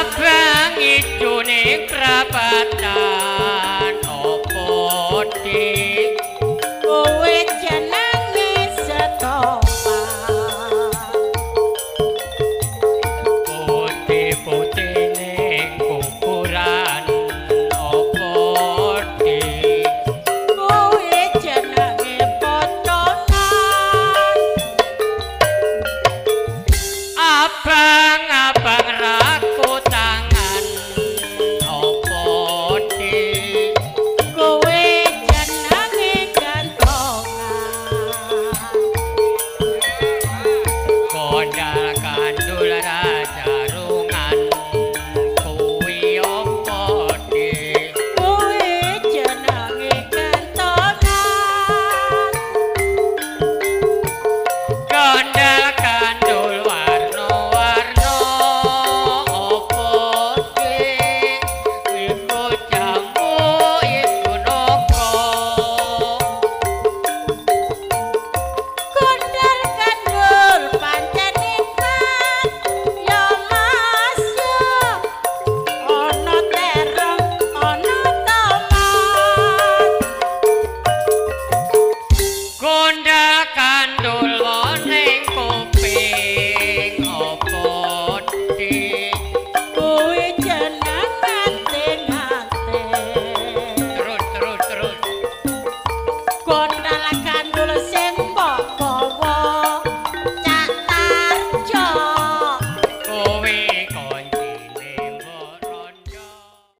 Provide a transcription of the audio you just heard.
Abang ijo ning prapatan opo Dik? Kowe jenenge setopan. Putih-putih ning kuburan opo Dik? Kowe jenenge potonan. Abang-abang raku tangan opo Dik? Kowe jenenge gantongan. Kondal kandul rajarungan kuwi opo Dik? Kowe jenenge gantongan. Kondal kandul warna-warna opo Dik? Iku jambu iku noko. Kondal kandul pancen nikmat ya Mas yo. Ana terong ana tomat. Gondal kandul ning kuping opo Dik? Kowe jeneng ate-ate. Terus terus terus. Kondal kandul sing